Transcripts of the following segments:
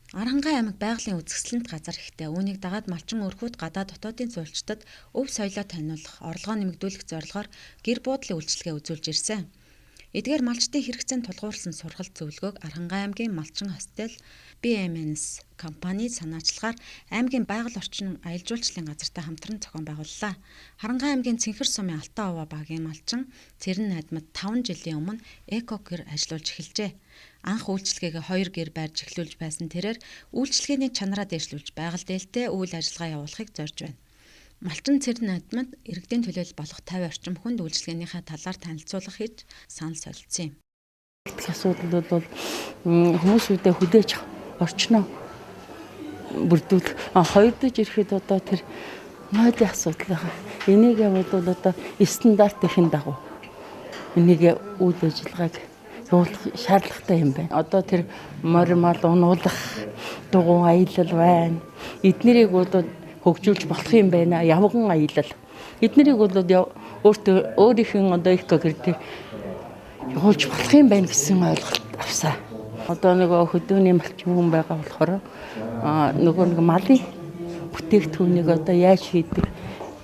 Архангай аймаг байгалийн үзэсгэлэнт газар ихтэй. Үүнийг дагаад малчин өрхүүд гадаа дотоодын жуулчдад өв соёлоо таниулах, орлогоо нэмэгдүүлэх зорилгоор гэр буудлын үйлчилгээ үзүүлж ирсэн. Эдгээр малчдын хэрэгцээнд тулгуурласан сургалт зөвлөгөөг Архангай аймгийн Малчин хостел BMNS компани санаачлагаар аймгийн байгаль орчин аялал жуулчлалын газартай хамтран зохион байгууллаа. Харанхай аймгийн Цэнхэр сумын Алтан овоо багийн малчин Цэрэн найдмад 5 жилийн өмнө эко гэр ажиллуулж эхэлжээ. Анх үйлчилгээгээ 2 гэр байрж эхлүүлж байсан тэрээр үйлчилгээний чанараа дээшлүүлж байгаль дээлтэй үйл ажиллагаа явуулахыг зорж байна. Малчин Цэрэн найдмад иргэдийн төлөөлөл болох 50 орчим хүнд үйлчилгээнийхээ талаар танилцуулга хийж санал солилцсон юм. Асуудал бол хүмүүсүүдээ хүлээж орчноо бүрдүүлэх. Хоёр дахь ирэхэд одоо тэр нойлын асуудал байгаа. Энийг бол одоо стандартын дагуу энийг үйл ажиллагааг явуулах шаардлагатай юм байна. Одоо тэр морь мал унуулах дугуй аялал байна. Эднэрийг бол хөгжүүлж болох юм байна. Явган аялал. Эднэрийг бол өөртөө өөрийнх нь одоо эко гэрдээ явуулж болох юм байна гэсэн ойлголт авсан. Одоо нөгөө хөдөөний малчин хүн байгаа болохоор нөгөө нэг малын бүтээгдэхүүнийг одоо яаж хийдэг,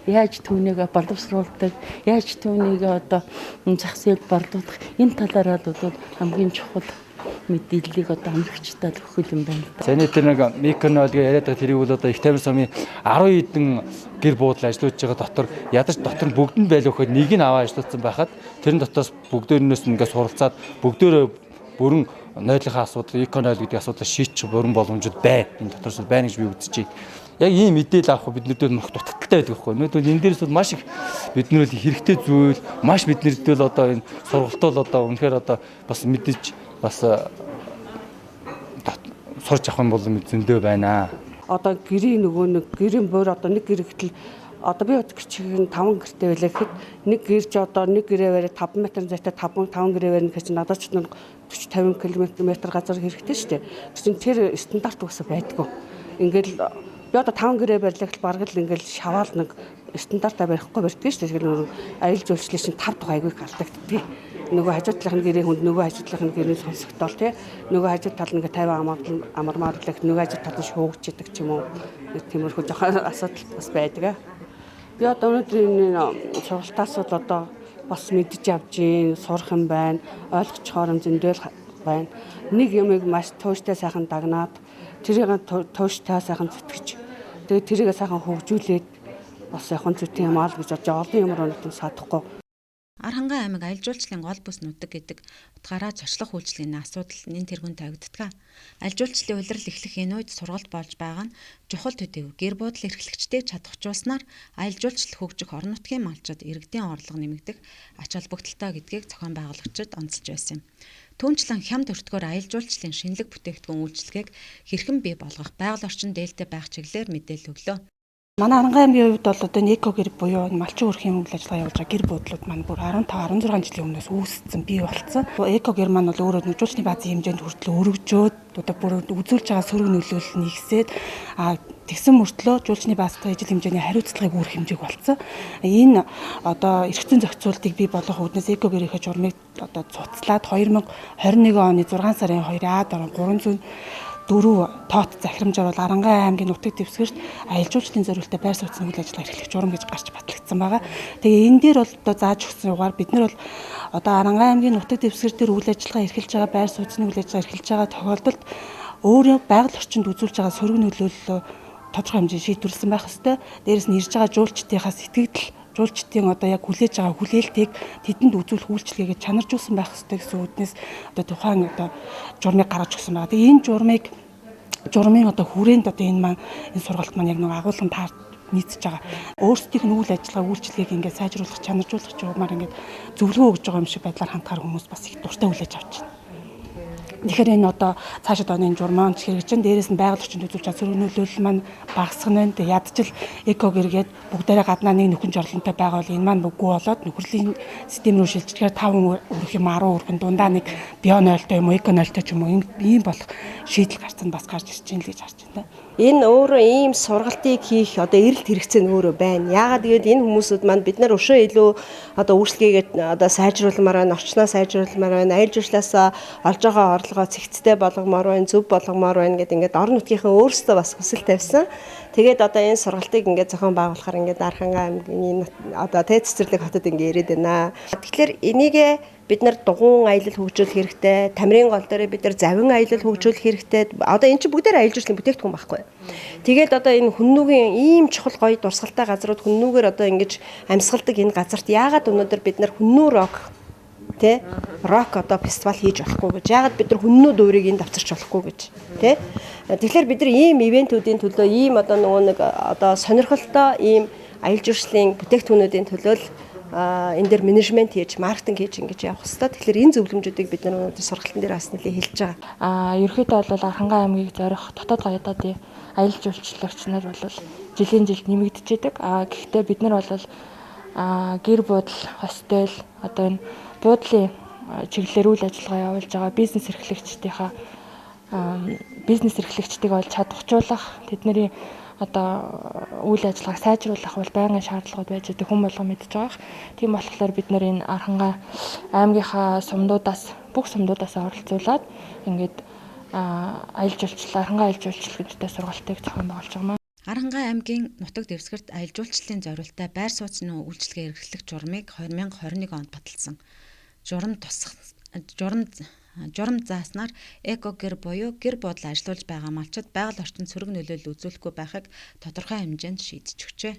яаж түүнийг боловсруулдаг, яаж түүнийг одоо зах зээлд борлуулах энэ талаараа бол хамгийн чухал мэдээллийг одоо амрагчдад өгөх юм байна. Саний тэр нэг микронойл гэж яриад байгаа тэрийг бол одоо их тайван сумын 10 хэдэн гэр буудал ажиллуулж байгаа дотор ядаж дотор нь бүгд нь байлгүй гэхэд нэг нь аваа ажиллуулсан байхад тэрэн дотоос бүгдөөрнөөс нь ингээд суралцаад бүгдөөрөө бүрэн нойлынхаа асуудал, эко нойл гэдэг асуудлыг шийдчих бүрэн боломжууд байна. Энэ дотроос байна гэж би үзэж байна. Яг ийм мэдээлэл авах бид нарт мөх дутагдaltaй байдаг байхгүй. Өнөөдөр энэ дээрс бол маш их бидний хэрэгтэй зүйл, маш биднэрд бол одоо энэ сургалтууд одоо үнэхээр одоо бас мэдээж бас сурч авах юм бол зөндөө байна. Одоо гэрийн нөгөө нэг гэрийн буур одоо нэг гэр гэтэл одоо би гэрчийн 5 гэртэй байлаа гэхэд нэг гэрж одоо нэг гэрээ бариад 5 м зайтай 5 гэрээ барина гэж чинь надад ч 40 50 км газар хэрэгтэй шүү дээ. Тэр чинь тэр стандарт үгүйсэ байдгүй. Ингээл би одоо 5 гэрээ барилаа гэхэл бараг л ингээл шаваал нэг стандартаа барихгүй барьдаг шүү дээ. Тэгэхээр нөгөө аялал жуулчлалын чинь 5 дахь айгүй их алдагддаг. Нөгөө хажуу талын гэрээ хүнд нөгөө хажуу талын гэрээ сонсогдоол тий. Нөгөө хажуу тал ингээ 50 амармаар л нөгөө хажуу тал нь шуугчдаг ч юм уу. Тиймэрхүү жоохон асуудал бас байдаг. Би одоо өнөөдөр энэ сургалтаас бол одоо бас мэдж авч гин, сурах юм байна, ойлгочхоор юм зөндөл байна. Нэг юмыг маш тууштай сайхан дагнаад тэрийг тууштай сайхан зүтгэж тэгээд тэрийг сайхан хөгжүүлээд бас явах зүйтэй юм аа л гэж бодож олон юмар өнөөдөр саадахгүй. Архангай аймаг аялал жуулчлалын гол бүс нутаг гэдэг утгаараа зочлох үйлчилгээний асуудал нэн тэргүүн тавигддаг. Аялал жуулчлалын улирал эхлэх энэ үед сургалт болж байгаа нь чухал төдий. Гэр буудал эрхлэгчдийг чадахжуулснаар аялал жуулчлал хөгжих орон нутгийн малчид иргэдийн орлого нэмэгдэх ач холбогдолтой гэдгийг зохион байгуулагчид онцолж байсан юм. Түүнчлэн хямд өртгөөр аялал жуулчлалын шинэлэг бүтээгдэхүүн үйлчилгээг хэрхэн бий болгох, байгаль орчин дээлтэй байх чиглэлээр мэдээлэл өглөө. Манай Архангай аймгийн хувьд бол одоо эко гэр буюу малчин өрхийн үйл ажиллагаа явуулж байгаа гэр буудлууд маань бүр 15 16 жилийн өмнөөс үүссэн, бий болсон. Эко гэр маань бол өөрөө жуулчны баазын хэмжээнд хүртэл өргөжөөд одоо бүр үзүүлж байгаа сөрөг нөлөөлөл нэгсээд тэгсэн мөртлөө жуулчны баазтай ижил хэмжээний хариуцлагыг үүрэх хэмжээг болсон. Энэ одоо эрх зүйн зохицуултыг бий болгох үүднээс эко гэрийнхээ журмыг одоо цуцлаад 2021 оны 6 сарын 2-ын А дорн 304 тоот захирамжаар бол Архангай аймгийн нутаг дэвсгэрт аялал жуулчлалын зориулттай байр сууцны үйл ажиллагаа эрхлэх журам гэж гарч батлагдсан байгаа. Тэгээ энэ дээр бол одоо зааж өгсөн югаар бид нар бол одоо Архангай аймгийн нутаг дэвсгэр дээр үйл ажиллагаа эрхэлж байгаа байр сууцны үйл ажиллагаа эрхэлж байгаа тохиолдолд өөрөө байгаль орчинд үзүүлж байгаа сөрөг нөлөөллөө тодорхой хэмжээнд шийдвэрлэсэн байх ёстой. Дээрээс нь ирж байгаа жуулчдынхаас сэтгэгдэл жуулчдын одоо яг хүлээж байгаа хүлээлтийг тэдэнд үзүүлэх үйлчилгээгээ чанаржуулсан байх ёстой гэсэн үүднээс одоо тухайн одоо журмыг гаргаж өгсөн байгаа. Тэгээ энэ журмын одоо хүрээнд одоо энэ маань энэ сургалт маань яг нэг агуулган таар нийцэж байгаа. Өөрсдийнх нь үйл ажиллагаа үйлчилгээг ингээд сайжруулах, чанаржуулах журмаар ингээд зөвлөгөө өгж байгаа юм шиг байдлаар хандхаар хүмүүс бас их дуртай хүлээж авч байна. Тэгэхээр энэ одоо цаашид оны энэ журмаа хэрэгж чинь дээрээс нь байгаль орчинд үзүүлж байгаа сөрөг нөлөөлөл маань багасгах нь. Тэгээ ядчил эко гэргээд бүгдээрээ гаднаа нэг нөхөн жорлонтой байгаа бол энэ маань үгүй болоод нөхөрлийн систем рүү шилжчихээр 5 өрөх юм 10 өрхөн дундаа нэг био нойлтой юм уу эко нойлтой ч юм уу ийм болох шийдэл гарцсан бас гарч ирж байна л гэж харж байна. Энэ өөрөө ийм сургалтыг хийх одоо эрэлт хэрэгцээ нь өөрөө байна. Яагаад гэвэл энэ хүмүүсүүд маань бид нар өшөө илүү одоо үйлчлэгээ одоо сайжруулмаар байна, орчноо сайжруулмаар байна, аялал жуулчлалаас олж байгаа орлогоо цэгцтэй болгомоор байна, зөв болгомоор байна гэдэг ингээд орон нутгийнхаа өөрсдөө бас хүсэл тавьсан. Тэгээд одоо энэ сургалтыг ингээд зохион байгуулахаар ингээд Архангай аймгийн одоо тэ цэцэрлэг хотод ингээд ирээд байна. Тэгэхээр энийгээ бид нар дугуун аялал хөгжүүлэх хэрэгтэй. Тамирын гол дээр бид нар завин аялал хөгжүүлэх хэрэгтэй. Одоо эн чинь бүгдээр аялал жуулчлалын бүтээгдэхүүн байхгүй. Тэгээд одоо энэ хүннүүгийн ийм чухал гоё дурсгалтай газрууд хүннүүгээр одоо ингэж амьсгалдаг энэ газарт яагаад өнөөдөр бид нар хүннүү рок тэ рок одоо фестивал хийж болохгүй гэж. Яагаад бид нар хүннүү дүүрийг энд авчирч болохгүй гэж тэ. Тэгэхээр бид нар ийм ивентүүдийн төлөө ийм одоо нөгөө нэг одоо сонирхолтой ийм аялал жуулчлалын бүтээгдэхүүнүүдийн төлөө л энэ дээр менежмент хийж, маркетинг хийж ингэж явах хэрэгтэй. Тэгэхээр энэ зөвлөмжүүдийг бид нар өнөөдөр сургалтын дээр бас нэлээд хэлж байгаа. Ерөнхийдөө бол Архангай аймгийг зорих дотоод гадаадын аялал жуулчлагч нар бол жилийн жилд нэмэгдэж идэг. Гэхдээ бид нар бол гэр буудал, хостел одоо энэ буудлын чиглэлээр үйл ажиллагаа явуулж байгаа бизнес эрхлэгчдийнхаа бизнес эрхлэгчдийг олж чадварчуулах, тэдний одоо үйл ажиллагааг сайжруулах бол байнгын шаардлагууд байж байгаа хүн болгон мэдж байгаа. Тийм болохоор бид нар энэ Архангай аймгийнхаа сумдуудаас бүх сумдуудаас оролцуулаад ингээд аялал жуулчлал, Архангай аялал жуулчлал гэдэгтэй сургалтыг зохион байгуулж байгаа юм. Архангай аймгийн нутаг дэвсгэрт аялал жуулчлалын зориулттай байр сууцны үйлчилгээ эрхлэх журмыг 2021 онд баталсан. Журам тусах журам журам зааснаар эко гэр буюу гэр буудал ажиллуулж байгаа малчид байгаль орчин сөрөг нөлөөлөл үзүүлэхгүй байхыг тодорхой хэмжээнд шийдэж өгчээ.